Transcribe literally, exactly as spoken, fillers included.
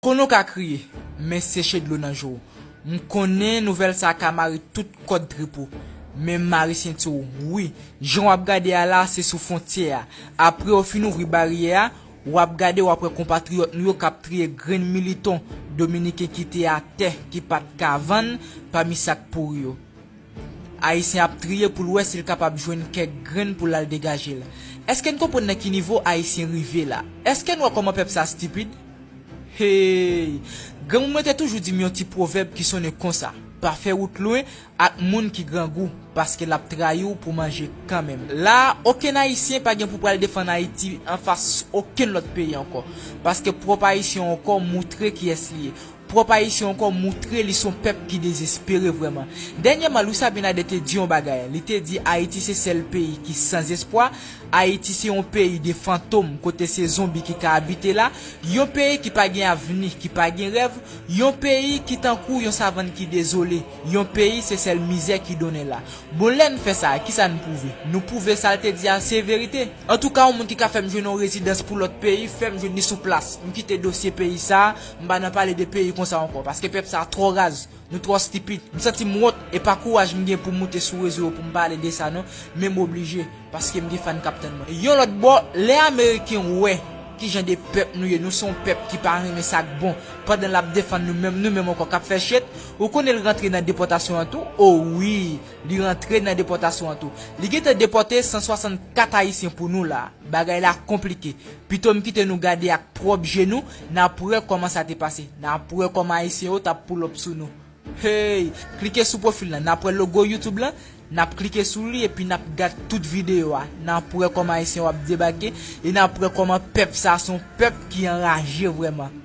Pou nou ka kriye, men seche dlo nan je w. M konnen nouvèl sa ka mare tout kòd trip ou. Men mare senti w, wi. Jan w ap gade a la, se sou fwontyè a. Apre yo fin ouvri baryè a, w ap gade, w ap wè konpatriyòt nou yo k ap triye grenn militon dominiken ki te atè, ki pa t ka vann, pami sak pouri yo. Ayisyen ap triye pou l wè si l kapab jwenn kèk grenn pou l al degaje l. Èske n konprann nan ki nivo Ayisyen rive la? Èske n wè kòman pèp sa stipid? Hey! Granmoun mwen te toujou di m yon ti pwovèb ki sonnen konsa: pa fè wout lwen ak moun ki grangou, paske l ap trayi w pou manje kanmenm. La, okenn Ayisyen pa gen pou pral defann Ayiti anfas okenn lòt peyi ankò, paske pwòp Ayisyen ankò moutre kiyès li ye. Pwòp Ayisyen ankò moutre li se yon pèp ki dezespere vrèman. Dènyèman, Luis Abinader te di yon bagay. Li te di Ayiti se sèl peyi ki san zespwa. Ayiti se yon peyi de fantom, kote se zonbi ki ka abite la. Yon peyi ki pa gen avni, ki pa gen rèv. Yon peyi ki tankou yon savann ki dezole. Yon peyi se sèl mizè ki donnen la. Bon, lè n fè sa, kisa n pwouve? Nou pwouve sa l te di a se verite. Antouka, yon moun ki ka fè m jwenn yon rezidans pou lòt peyi, fè m jwenn li sou plas. M kite dosye peyi sa, m pa nan pale de peyi konsa ankò, paske pèp sa twò raz, nou twò stipid. M santi m wont, e pa kouraj m gen pou m moute sou rezo yo pou m pale de sa non, men m oblije, paske m gen fan k ap tann mwen. Yon lòt bò, lè Ameriken wè kijan de pèp nou ye, nou se yon pèp ki pa renmen sa k bon, pandan l ap defann nou menm, nou menm ankò k ap fè shit, ou konnen l rantre nan depòtasyon an tou? O wi, li rantre nan depòtasyon an tou. Li gentan depòte san swasannkat Ayisyen pou nou la. Bagay la konplike. Pito m kite nou gade ak pwòp je nou, n ap wè kòman sa te pase. N ap wè kòman Ayisyen yo t ap pull up sou nou. Hey! Klike sou pwofil lan, n ap wè logo YouTube lan, n ap klike sou li epi n ap gad tout videyo a. N ap wè kòman Ayisyen yo ap debake e n ap wè kòman pèp sa se yon pèp ki anraje vrèman.